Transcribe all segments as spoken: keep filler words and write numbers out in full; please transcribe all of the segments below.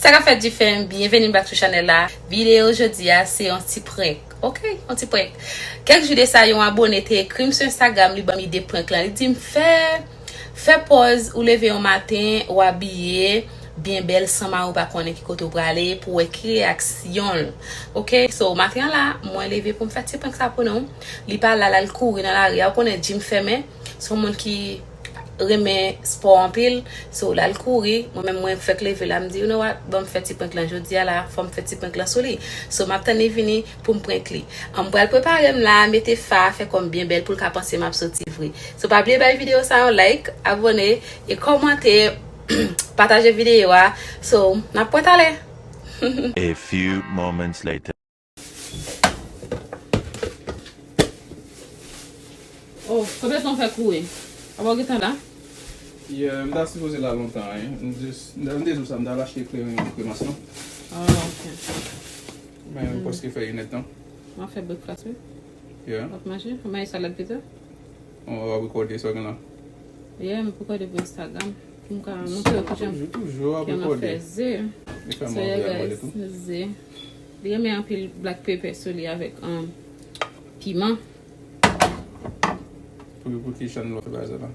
Sa k ap fèt, G Fam? Byenveni back sou chanèl la. Videyo jodi a se yon ti prank, oke? Yon ti prank. Kèk jou de sa, yon abone te ekri m sou Instagram, li ban m ide prank lan. Li di m fè, fè pòz ou leve yon maten, ou abiye byen bèl, san mari w pa konnen ki kote w prale, pou w wè ki reyaksyon l. Oke? So, maten an la, mwen leve pou m fè ti prank sa pou nou. Li pa la, l al kouri nan lari a. Ou konnen gym fèmen, se yon moun ki renmen spò anpil. So, l al kouri. Mwen menm, mwen fèk leve la, m di, "You know what? Ban m fè ti prank lan jodi a la, fò m fè ti prank lan sou li." So, m ap tann li vini pou m prank li. An, m pral prepare m la, mete fa, fè kò m byen bèl pou l ka panse m ap soti vre. So, pa bliye bay videyo sa yon like, abone, e kòmante, pataje videyo a. So, n ap pran talè. A few moments later. Oh, konbyen tan w fè kouri? Apa w gentan la? Yeah, m ta sipoze la lontan, wi. M just, m te di w sa, m t al achte krem, kremas lan. Ah, ok. Men m prèske fè inèdtan. M ap fè breakfast, wi. Yeah. W ap manje? W ap manje salad pito? Oh, w ap rekòde sa w gen la? Yeah, m ap rekòde pou Instagram. Pou m ka montre yo kijan, toujou, toujou ap kijan m ap rekòde. Fè ze. Li fè m anvi al manje tou. Ze. Li renmen anpil black pepper sou li avèk, um, piman. Pou, pou ki chanèl w ap fè bagay sa la?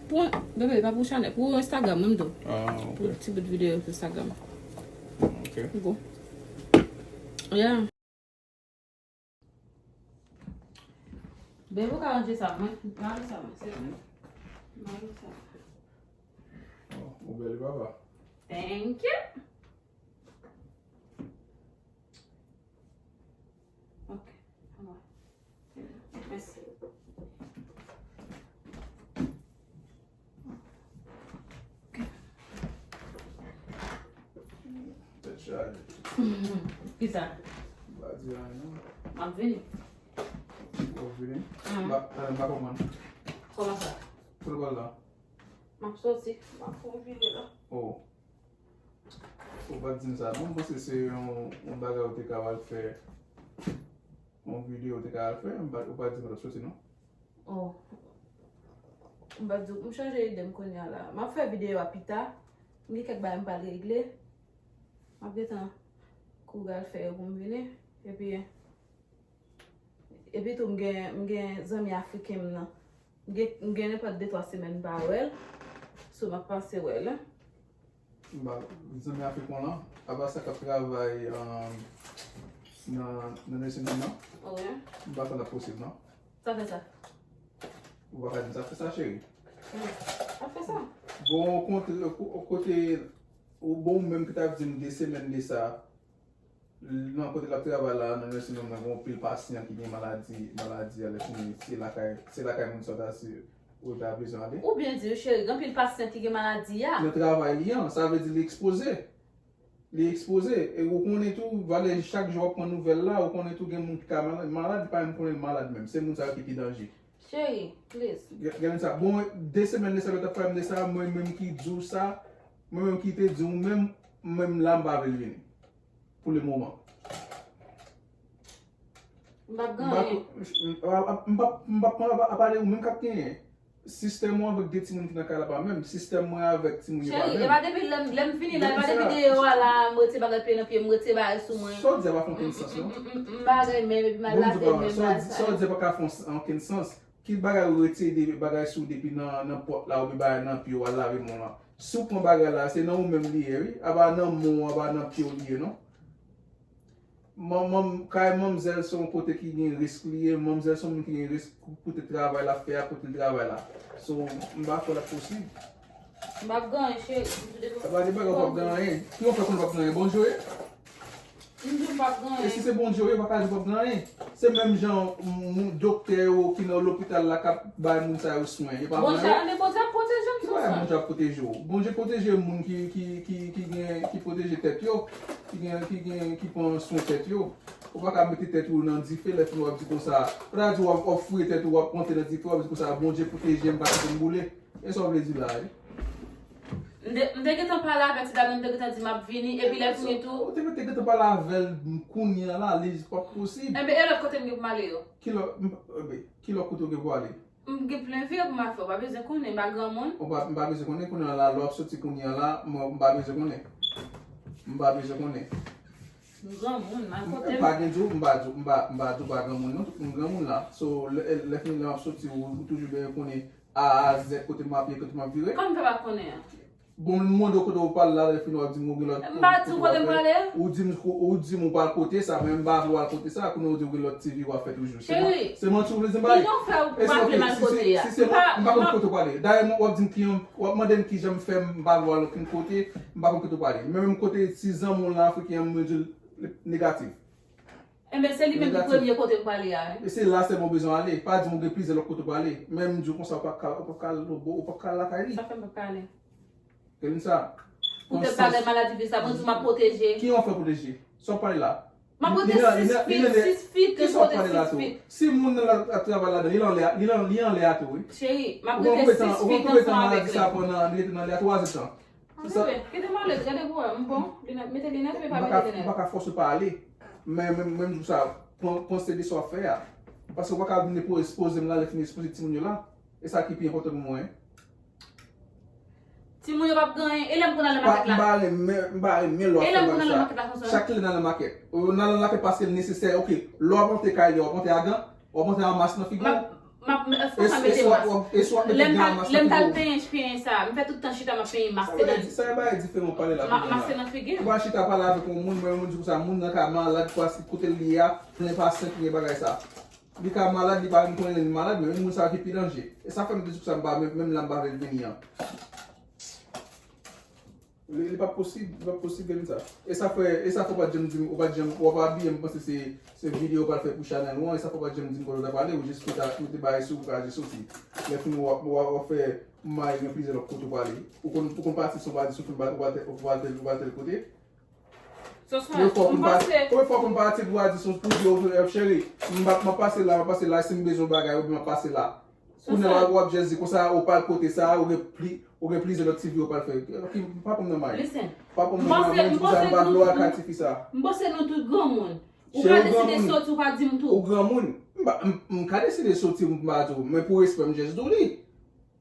Pou, bebe, pa pou chanèl, pou Instagram, mwen m di w. Ah, ok. Pou ti bout videyo pou Instagram. Ok. Go. Yeah. Bebe, ou ka ranje sa, mwen, mwen ranje sa, mwen, se mwen. Mwen ranje sa. Oh, ou bèl, papa. Thank you. Ok, anba. Mèsi. Tèt chaje. Kisa? M pa di anyen, non. M ap vini. Ou vini? Mhm. M pa, eh, m pa konprann. Kòman sa? Kote w pral la? M ap soti. M ap fè yon vire la. Oh. Ou pa t di m sa, non? M panse se yon, yon bagay ou te ka al fè. Yon videyo ou te ka al fè, m pa, ou pa t di m w t ap soti, non? Oh. M pa t di w, m chanje ide m kounye a la. M ap fè videyo a pita. M gen kèk bagay m pral regle. M ap gentan kouri al fè yo pou m vini. Epi, epi tou, m gen, m gen zanmi afriken m nan. M gen, m gen nenpòt de twa semèn m pa wè l. So, m ap pase wè l. M pa, zanmi afriken w lan, apa sa k ap travay, um, nan, nan nursing home nan? Wi. M pa kwè l ap posib, non. Sa fè sa? Ou pa ka di m sa fè sa, cheri. Wi. Sa fè sa? Bon, ou kontre, ou, ou kote, ou bon, ou menm ki t ap di m de semèn de sa, nan kote l ap travay la, nan nursing home nan, gen anpil pasyan ki gen maladi, maladi a, lè fini, se lakay, se lakay moun sa w ta, se, ou ta bezwen ale. Ou byen di, cheri, gen anpil pasyan ki gen maladi a. Nan travay li an, sa vle di li ekspoze. Li ekspoze. E ou konnen tou, valè chak jou w ap pran nouvèl la, ou konnen tou gen moun ki ka malad, malad, li pa menm konnen l malad menm. Se moun sa yo ki pi danje. Cheri, please. Gen, gen sa. Bon, de semèn de sa, yo t ap pale m de sa, mwen menm ki di w sa, mwen menm ki te di w menm, mwen menm la, m pa vle l vini. Pou le moman. M p ap ganyen. M p ap, m p ap, m p ap pale ou menm k ap genyen. Sistèm ou avèk de timoun ki nan kay la pa menm. Sistèm mwen avèk timoun yo pa menm. Cheri, e pa depi lè m, lè m vini la, e pa depi deyò a la, m rete bagay pye nan pye m, rete bagay sou mwen. Sa w di a pa fè okenn sans, non. M, m, m, m bagay menm, epi m al lave men m, m al sa. Sa w di a pa ka fè okenn sans. Ki bagay ou rete de, bagay sou depi nan, nan pòt la, oubyen bagay nan pye w al lave men w lan? Si w pran bagay la, se nan ou menm li ye, wi. A pa nan men w, a pa nan pye w li ye, non. Man, man, kay manmzèl se yon kote ki gen risk li ye. Manmzèl se yon moun ki gen risk pou, poutèt travay l ap fè a, kote l travay la. So, m pa kwè l ap posib. M p ap ganyen, cheri. M tou devan. Sa pa de bagay w p ap ganyen. Ki w fè konn w p ap ganyen? Bondye w ye? M di w m p ap ganyen. E si se Bondye w ye, w pa ka di w p ap ganyen. Se menm jan moun, doktè yo ki nan lopital la k ap bay moun sa yo swen. Yo pa Bondye, men Bondye ap pwoteje m sou sa. Bondye ap pwoteje w. Bondye pwoteje moun ki, ki, ki, ki gen, ki pwoteje tèt yo, ki gen, ki gen, ki pran swen tèt yo. Ou pa ka mete tèt ou nan dife, lè fini w ap di konsa. Ou ta di w ap, w ap fouye tèt ou, w ap monte nan dife, w ap di konsa, Bondye pwoteje m, pa kite m boule. E sa w vle di la, wi? M te, m te gentan pale avèk ti dam nan, m te gentan di m ap vini, epi lè fini tou. Ou te mete gentan pale avè l kounye a la, li p ap posib. Enben, e lòt kote m gen pou m ale yo? Ki lòt, m, enben, ki lòt kote w gen pou w ale? M gen plen vire pou m al fè, ou pa bezwen konnen, m pa granmoun. Ou pa, m pa bezwen konnen, kounye a la, lè w ap soti kounye a la, mwen, m pa bezwen konnen. M pa bezwen konnen. M granmoun, m al kote m. Pa gen di w, m pa di w, m pa, m pa di w pa granmoun non, tout moun granmoun la. So, lè, lè fini lè m ap soti, ou, ou toujou bezwen konnen A a Z kote m ap ye, kote m ap vire. Kòman m fè pa konnen an? Bon, m mande w kote w pral la, lè fini w ap di m ou gen lòt. M pa di w kote m prale. Ou di m, ou di m ou pral kote sa, men m pa vle w al kote sa, kounye a ou di w gen lòt T V w ap fè toujou. Cheri, se manti ou vle di m bay? Kijan w fè ou pa vle m al kote a? Si se mwen, m pa konn kote w prale. Dayè, w ap di m kijan, w ap mande m kijan m fè m pa vle w al okenn kote, m pa konn kote w prale. Men menm kote ti zanmi w lan afriken an, mwen di l negatif. Enben, se li menm ki premye kote m prale a, wi. E se la sèlman w bezwen ale. Pa di m ou gen plizyè lòt kote w prale. Men m di w konsa, ou p ap ka, ou p ap ka, ou p ap ka lakay li. Sa fè m p ap ka ale. Kenisa. Poutèt bagay maladi vi sa, mwen di w m ap pwoteje. Ki w ap fè pwoteje? Sa w ap pale la? M ap pote sis fi, sis fi, pote sis fi. Si moun nan ap travay ladan, li anlè, li anlè a tou, wi. Cheri, m ap pote sis fi ansanm avèk li. Ou konn konbyen tan maladi sa pran nan, li rete nan lè a? Twa zèdtan. Anben, kite m ale, gade pou wè, m bon, mete linèt, men pa mete linèt. M pa ka fòse w pa ale. Men, men, men m di w sa, pran, panse de sa w ap fè a. Paske w pa ka vin ekspoze m la, lè fini ekspoze timoun yo la. E sa ki pi enpòtan pou mwen. Timoun yo p ap gen anyen. E lè m konn al nan makèt la? M pa renmen, m pa renmen lè w ap fè bagay sa. E lè m konn al nan makèt la konsa? Chak lè n al nan makèt. N al nan makèt paske l nesesè. Oke, lè w ap rantre kay li, w ap rantre a gan, w ap rantre a mas nan figi w. M ap, m ap, fò sa mete mas. Lè m t al, lè m t al penyen, penyen sa, m fè tout tan chita m ap penyen mas te nan. Sa bay diferan pale la. Mas te nan figi m. Ou pa chita pale avèk yon moun, mwen yon moun di konsa, moun nan ka malad, paske kote l ye a, plen pasyan ki gen bagay sa. Li ka malad, li pa menm konnen li malad, men moun sa ki pi danje. E sa fè m te di konsa, m pa menm, menm la m pa vle l vini an. Li, li p ap posib, li p ap posib gen sa. E sa fè, e sa fè w pa t janm di m, ou pa t janm, w ap abiye m panse se, se videyo w pral fè pou chanèl ou an, e sa fè w pa t janm di m kote w ta prale, ou jis mete, mete bagay sou ou ka jis soti. Lè fini w ap, w ap, w ap fè m al gen plizyè lòt kote w prale. Ou konn, ou konn pati san w pa di sou fim, ou pral tèl, ou pral tèl, ou pral tèl kote. Konbyen fwa w konn pati pou w di, cheri, m ap, m ap pase la, m ap pase la, si m bezwen bagay, oubyen m ap pase la. Kounye a la, w ap jis di konsa, ou pral kote sa, ou gen pli, ou gen plizyè lòt ti vi ou pral fè. Pa pran m nan may. Pa pran m nan may, mwen di konsa, m pa vle w al kay ti fi sa. M panse nou tout granmoun. Ou ka deside soti, ou pa di m tou. Ou granmoun. M pa, m, m ka deside soti, m pa di w, men pou respè m jis di w li.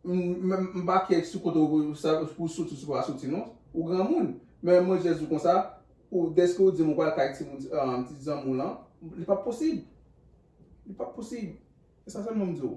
M, m, m pa kè sou kote w, sa, pou soti, sou pa soti, non. Ou granmoun. Men mwen jis di w konsa, ou, dèske w di m ou pral kay timoun, ti zanmi w lan, li p ap posib. Li p ap posib. E sa sèlman m di w.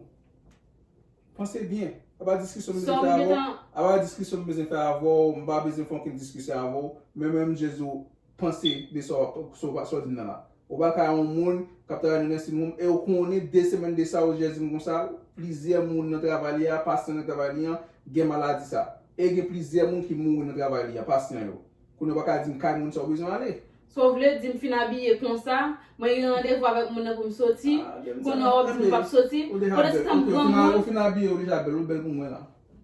Panse byen. Apa diskisyon m bezwen fè avè w. Apa diskisyon m bezwen fè avè w. M pa bezwen fè okenn diskisyon avè w. Men menm Jezi, panse de sa w, sa w, sa w di m nan la. Ou pa ka yon moun k ap travay nan nèsin moun e w konnen de semèn de sa ou Jezi m konsa, plizyè moun nan travay li a, pasyan nan travay li an, gen maladi sa. E gen plizyè moun ki mouri nan travay li a, pasyan yo. Kounye a w pa ka di m kay moun sa w bezwen ale. Sa w vle di m fin abiye konsa, mwen gen randevou avèk moun nan pou m soti, kounye a w ap di m ou p ap soti, pandan se tan m granmoun. Ou fin abiye, ou deja bèl, ou bèl pou mwen la.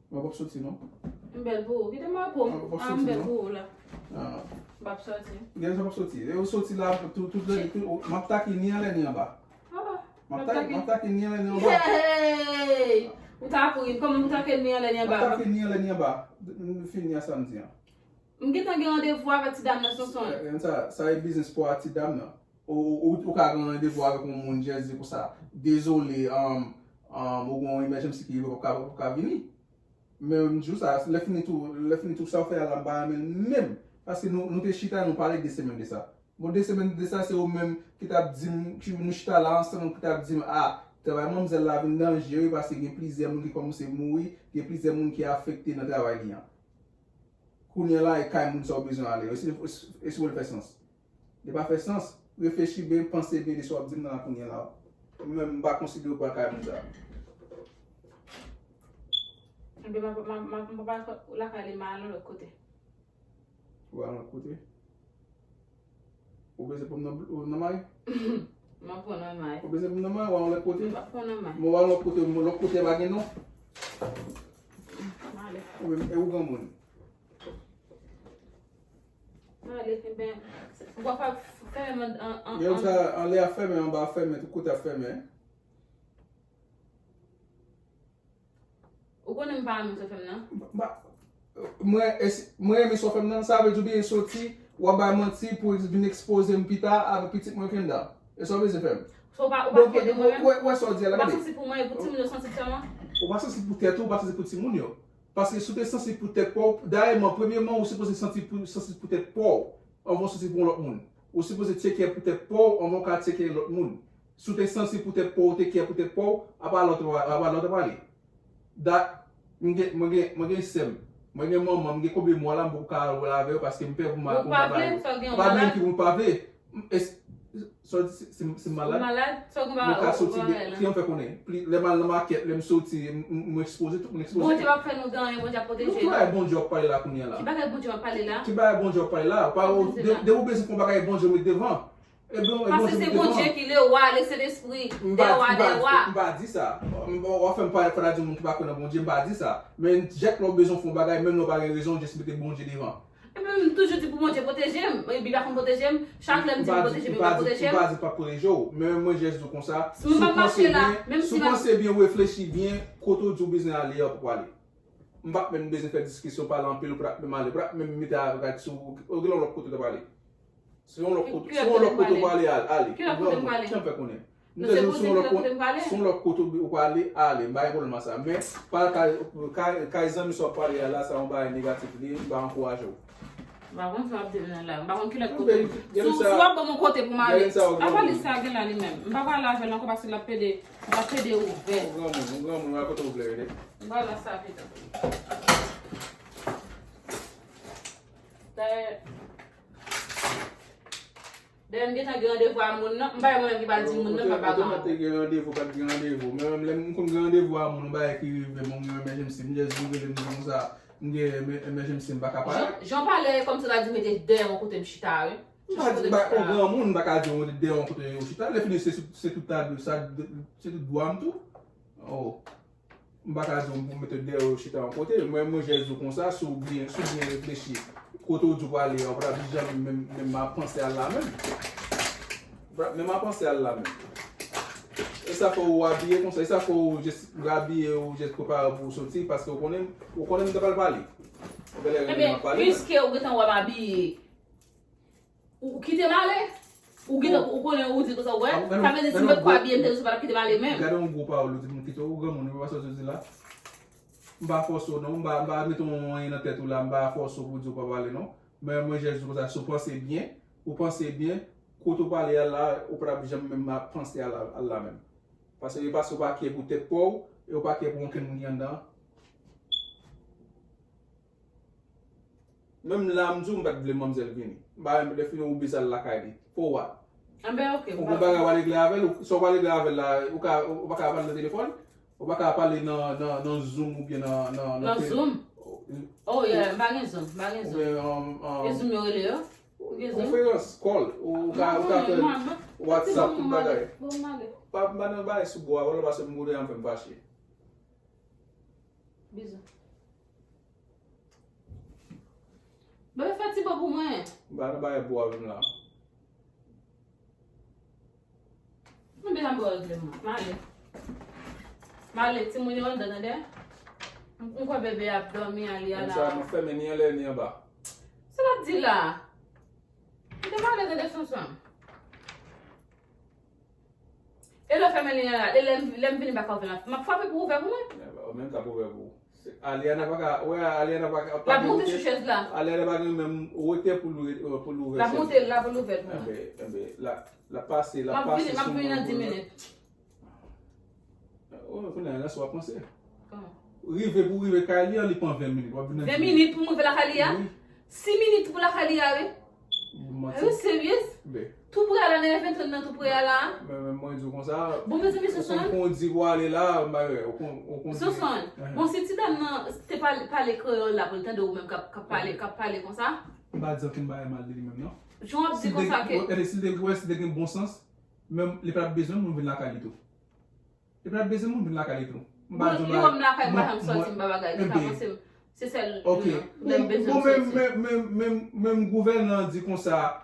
Mwen p ap soti non. M bèl pou ou, kite m repo m. M p ap soti non. M bèl pou ou la. M p ap soti. Gen sa p ap soti. E ou soti la, tout, tout lè, m ap take ni anlè ni anba. M ap take, m ap take ni anlè ni anba. Ou ta kouri, kòman pou take ni anlè ni anba? M ap take ni anlè ni anba. M fini a samdi an. M gentan gen randevou avèk ti dam nan Sonson. Sa, sa e biznis pa w a ti dam nan. Ou, ou, ou ka gen randevou avèk yon moun, Jezi, konsa, dezole, um, um, ou gen yon emèjansi ki rive, ou p ap ka, ou p ap ka vini. Men m di w sa, lè fini tou, lè fini tou sa w fè a la, m pa renmen l menm. Paske nou, nou te chita, nou pale de semèn de sa. Bon, de semèn de sa, se ou menm ki t ap di m, ki nou chita la ansanm, ki t ap di m, a, travay manmzèl la vin danjere, paske gen plizyè moun ki kòmanse mouri, gen plizyè moun ki afekte nan travay li an. Kounye a la, e kay moun sa w bezwen ale. E si, e si w fè sans. Li pa fè sans. Reflechi byen, panse byen de sa w ap di m nan la kounye a la. Mwen menm, m pa konsidere w pral kay moun sa. Ebyen, m ap, m ap, m ap, m ap lakay li, m al yon lòt kote. Ou al yon lòt kote? Ou bezwen pran m nan, nan may? M ap pran nan may. Ou bezwen pran m nan may, ou al yon lòt kote? M ap pran nan may. Mwen al yon lòt kote, lòt kote pa gen non. M ale. Ou menm, e ou granmoun? M ale, enben, ou pa ka fèmen an, an, an, gen sa, anlè a fèmen, anba a fèmen, tout kote a fèmen. Ou konnen m pa renmen sa w fè m nan? Ba, mwen, mwen renmen sa w fè m nan, sa vle di w byen soti, w ap bay manti pou vin ekspoze m pita avèk pitit mwen Kendall. E sa w bezwen fè m? So, ou pa, ou pa kè de mwen menm? Ou wè sa w di a la, gade. Ou pa santi pou mwen, e pou timoun yo santi sèlman? Ou pa santi pou tèt ou, ou pa santi pou timoun yo. Paske si w te santi pou tèt pa w, dayè, premyèman, ou sipoze santi pou, santi pou tèt pa w. anvan w soti pou yon lòt moun. Ou sipoze tcheke pou tèt pa w anvan w ka tcheke lòt moun. Si w te santi pou tèt pa w, ou te kè pou tèt pa w, apa lè w te, apa lè w te pale. Dat, mwen gen, mwen gen, mwen gen sè m, mwen gen manman m, m gen konbyen mwa la m poko ka rele avè yo paske m pè pou m pa, pou m pa pale. Ou pa vle, sa w gen yon malad? Ou pa vle ki pou m pa vle. M, es, sa w di, si, si, si m malad? Ou malad? Sa w gen? Mwen ka soti de, ki an fè konnen? Pli, lè m al nan makèt, lè m soti, m, m, m ekspoze, tout moun ekspoze. Bondye p ap fè nou gen anyen, Bondye ap pwoteje nou. Ki bagay Bondye w ap pale la kounye a la? Ki bagay Bondye w ap pale la? Ki bagay Bondye w ap pale la? Ou pa, de, de ou bezwen fè yon bagay Bondye met devan. Ebyen, ebyen, Bondye met devan. Paske se Bondye ki le wa, le Sentespri, dè wa dè wa. M pa di sa. M, w ap fè m parèt fanatik moun ki pa kwè nan Bondye, m pa di sa. Men jès lè w bezwen fè yon bagay, menm lè w pa gen rezon, jès mete Bondye devan. Ebyen, m toujou di pou Bondye pwoteje m. Bib la konn pwoteje m. Chak lè m di l pwoteje m, li pa pwoteje m. M pa di, m pa di l pa pwoteje w, men mwen jès di w konsa, si w panse byen, si w panse byen, w reflechi byen, kote w di w bezwen ale a, w poko ale. M p ap menm bezwen fè diskisyon, pale anpil, ou pa t menm ale, ou pa t menm mete avèk sou, ou gen yon lòt kote w t ap ale. Si yon lòt kote, si yon lòt kote w prale, ale. Ki lòt kote m prale? Kiyès fè konnen? M te di w si yon lòt kote, si yon lòt kote w prale, ale. M pa gen pwoblèm ak sa. Men, pa kay, kay, kay zanmi sa w ap pale a la, sa yon bagay negatif li ye, m pa ankouraje w. M pa konn sa w ap di m nan la. M pa konn ki lòt kote. Si w ap ban m yon kote pou m ale. Apa li sa gen la li menm? M pa prale avè l ankò paske l ap pede, l ap pede ouvè. Yon granmoun, yon granmoun, wè kote w vle rete. M prale sa pita. Dayè, Dayè, m gentan gen randevou a moun nan. M pa wè mwen menm ki pral di moun nan, m pa pa gen. Ou te mèt te gen randevou, pa t gen randevou. Men menm lè m konn gen randevou a moun, yon bagay ki rive m, mwen gen yon emèjènsi, m jis vin rele m di konsa, m gen emè-, emèjènsi, m pa ka parèt. Jan, jan w pale, kòmsi w ta di mete dèyè yon kote m chita, wi. M pa di, m pa, yon granmoun, m pa ka di w mete dèyè yon kote w chita. Lè fini, se sou, se tout ta, sa, se tout dwa m tou. Oh. M pa ka di w pou mete dèyè w chita yon kote. Mwen, mwen jès di w konsa, si w byen, si w byen reflechi, kote w di w prale a, w p ap janm menm, menm ap panse al la menm. W p ap menm ap panse al la menm. E sa fè w abiye konsa, e sa fè w jès abiye, w jès prepare pou w soti, paske w konnen, w konnen m ta pral pale. Ou genlè renmen m ap pale. Ebyen, piske w gentan wè m abiye, Ou, ou kite m ale? Ou gentan, ou konnen, ou di konsa, ou wè? Sa vle di si m pa t ko abiye, m te di w pa t ap kite m ale menm. Gade yon gwo pawòl ou di pou m kite w, granmoun, ou pa sa w di la. M pa fòse w non, m pa, m pa mete yon anyen nan tèt ou la, m pa fòse w pou di w pa pale non. Men mwen jès di w konsa, si w panse byen, ou panse byen, kote w prale a la, ou p ap janm menm ap panse al la, al la menm. Paske e pa si w pa kè pou tèt pa w, e w pa kè pou okenn moun ki anndan an. Menm la, m di w, m pa t vle manmzèl vini. M pa renmen lè fini ou bezwen al lakay li. Fò w al. Anben, ok. Ou gon bagay w al regle avè l, ou, sa w al regle avè l la, ou ka, ou pa ka pale nan telefòn, ou pa ka pale nan, nan, nan Zoom oubyen nan, nan, nan Zoom? Oh, yeah, m pa gen Zoom, m pa gen Zoom. Oubyen, um, um, e Zoom yo rele yo? Ou gen Zoom? Konferans, call, ou ka, ou ka fè WhatsApp, tout bagay. Bon, m ale. Pa, m pa nan bagay sou bò a, wè lè w pase m kote a, m fè m fache. Bizou. Bebe, fè ti bo pou mwen. M pa nan bagay bo avè m la. Mwen bezwen m bo regle m. M ale. M ale, timoun yo anndan, tande. M, m kwè bebe ap dòmi, a li a la. Konsa, nou fèmen ni anlè, ni anba. Sa l ap di la? M te pale, tande, Sonson. E lè w fèmen li an la, e lè m, lè m vini m pa ka ouvè l ankò. M ap frape pou w ouvè pou mwen. Ou menm k ap ouvè pou ou. Se Aliana pa ka, wè Aliana pa ka, l ap monte sou chèz la. Aliana pa gen menm wotè pou l, pou l ouvè chèz la. L ap monte la pou l ouvè l pou mwen. Enben, enben, l ap, l ap pase, l ap pase sou mwen. M ap vini, m ap vini nan dis minit. Oh, kounye a, nan sa w ap panse. Kòman? Rive pou rive kay li an, li pran ven minit. W ap vin nan dis minit. Ven minit pou m rive lakay li a? Wi. Sis minit pou lakay li a, wi. Ou manti. Are you serious? Tou pre a la, nan Eventon nan tou pre a la. Men, men mwen di w konsa. Bon, mezanmi, Sonson. Ou konn, ou konn di pou ale la, m pa wè, ou konn, ou konn di. Sonson, bon, si ti dam nan te pale, pale kreyòl la pou l tande ou menm k ap, k ap pale, k ap pale konsa. M pa di ankenn bagay mal de li menm, non. Jan w ap di konsa ke. Si l te, si l te, wè, si l te gen bon sans, menm li pa t ap bezwen moun vin lakay li tou. Li pa t ap bezwen moun vin lakay li tou. M pa di w bagay. Li wè m lakay, m pa janm sòti, m pa bagay, li ka panse m se sèl lè m bezwen m sòti. Bon, men, men, men, men, men gouvènman an di konsa,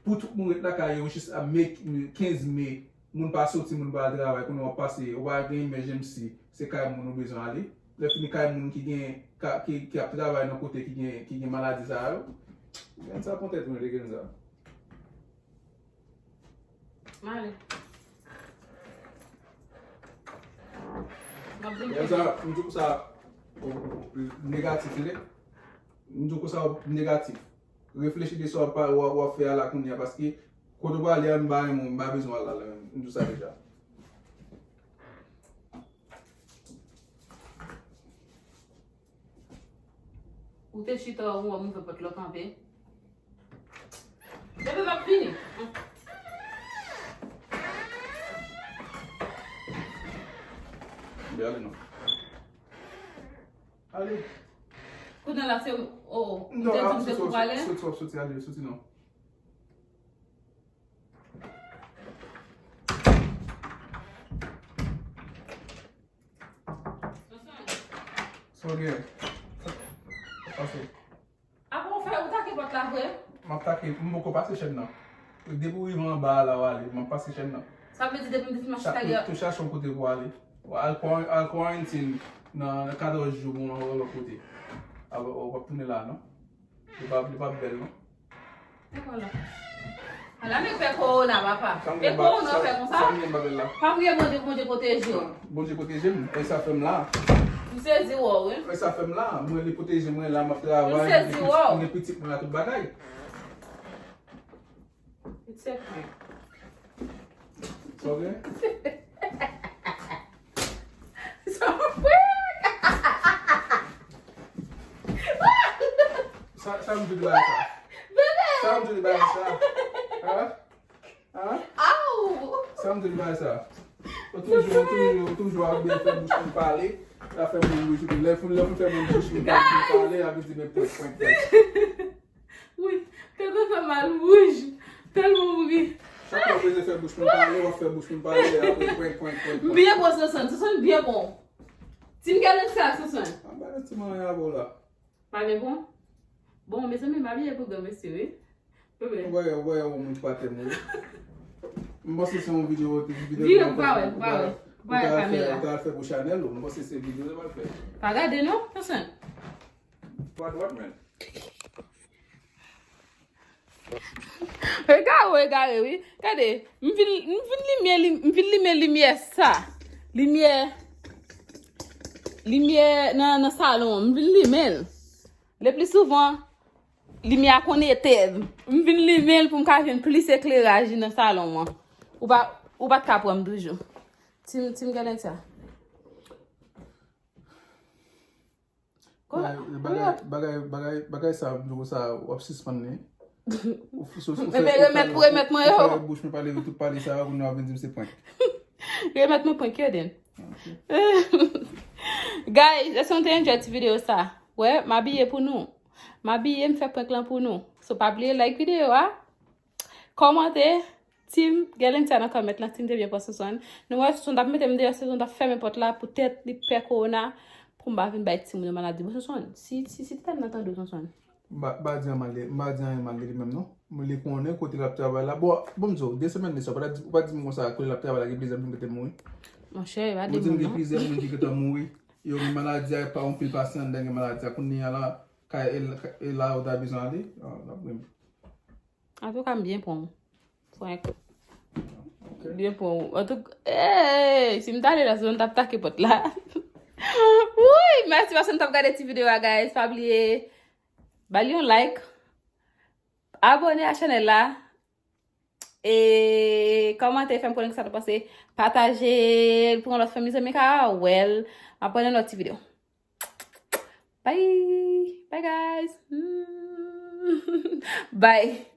pou tout moun ret lakay yo jis a me, kenz me, moun pa sòti, moun pa al travay, kounye a w ap pase, ou pa gen emergency, se kay moun ou bezwen ale. Lè fini kay moun ki gen, ka, ki, ki ap travay nan kote ki gen, ki gen maladi sa yo. Gen sa pran tèt mwen, de gen sa. M ale. M ap vin. Gen sa, m di w sa, negatif, li. M di w konsa negatif. Reflechi de sa w ap, w ap, w ap fè a la kounye a, paske kote w prale a, m pa renmen, m pa bezwen w al la menm. M di w sa deja. Ou te chita, ou wè m ouvè pòt la kanpe. Bebe, m ap vini. Bebe, ale non. Ale. Kounye a la, se, oh, ou te di m se pou pale? Soti, soti, ale, soti non. Sa w gen? Pase. Apa w fè, ou take pòt la vre? M ap take, m poko pase chèn nan. Depi w rive anba a la, w ale, m ap pase chèn nan. Sa vle di depi m te fin mache talè a. Tou chache yon kote pou w ale. Al kwa-, al kwarantin nan, nan katòz jou pou w al yon lòt kote. Apa w ap tounen la, non? Li pa, li pa bèl, non? E vwala. Ala nèg fè kowona, papa. E kowona fè konsa. Sa m gen, m pa bèl la. Pa priye Bondye pou Bondye pwoteje w. Bondye pwoteje m. E sa fè m la. M sezi wè w, wi. E sa fè m la. Mwen, li pwoteje mwen la, m ap travay. M sezi wè w. M gen pitit mwen la, tout bagay. It's okay. Sa w gen? Sa m fè? Sa, sa m di bagay sa? Bebe! Sa m di bagay sa? Hein? Hein? Aw! Sa m di bagay sa? Ou toujou, ou toujou, ou toujou ap byen fè bouch mwen pale. La fè moun wouj. Lè fè moun fè moun bouch mwen pale, ap di men pwenk, pwenk, pwenk. Wi, tèt mwen fè mal wouj. Tèlman m ri. Chak lè w bezwen fè bouch mwen pale, w ap fè bouch mwen pale, apre kwenk, kwenk, kwenk, kwenk. M byen bon, Sonson, Sonson byen bon. Team Galentia, Sonson. Anba nan ti manyen avè w la. Pa gen bon? Bon, mezanmi, m abiye pou granmesi, wi. Bebe. Ou wè, ou wè, ou moun ki pa tèm ou. M panse se yon videyo, videyo. Vire pou pa wè, pou pa wè. Pou pa wè kamera. Ou ta al fè pou chanèl ou. M panse se videyo ou ta al fè. Pa gade non, Sonson. What, what, man? Egare w egare, wi. Gade, m vin, m vin limye, lim-, m vin limen limyè sa. Limyè, limyè nan, nan salon an. M vin limen l. Le pli souvan, limyè a konn etenn. M vin limen l pou m ka jwenn plis ekleraj nan salon an. Ou pa, ou pa t ka pran m toujou. Team, Team Galentia. Bagay, bagay, bagay, bagay, bagay sa, m di w sa, w ap sispann li. Ou f-, so, so, Ebyen, remèt, remèt mwen yo. Ou fè bouch mwen pale, tout pale sa, kounye a w vin di m se prank. Remèt mwen prank yo, then. Ok. Guys, èske nou te enjoy ti videyo sa? Wè, m abiye pou nou. M abiye, m fè prank lan pou nou. So, pa bliye like videyo a. Kòmante, Team Galentia nan kòmèt lan, Team te byen pran Sonson. Nou wè Sonson t ap mete m deyò, Sonson t ap fèmen pòt la poutèt li pè kowona pou m pa vin bay timoun yo maladi. Bon, Sonson, si, si, si tèt nan tande w, Sonson. M pa, m pa di anyen mal de, m pa di anyen mal de li menm, non. Mwen, li konnen kote l ap travay la. Bon, bon, m di w, de semèn de sa, ou pa t di, ou pa t di m konsa, kote l ap travay la, gen plizyè moun ki te mouri. Monchè, e pa de moun, non. Ou di m gen plizyè moun ki gentan mouri. Yo gen maladi a, pa anpil pasyan anndan gen maladi a. Kounye a la, ka, e, e la, ou ta bezwen ale? Ah, n ap grenn. Antouka, m byen pran w. Frank. Ok. Byen pran w. Antouka, hey, si m t ale la, se mwen t ap take pòt la. Wouy, mèsi paske n t ap gade ti videyo a, guys. Pa bliye, ba l yon like. Abòne a chanèl la. E kòmante, fè m konnen kisa nou panse. Pataje l pou yon lòt fanmi, zanmi ka wè l. M ap wè nan lòt ti videyo. Bye. Bye, guys. Bye.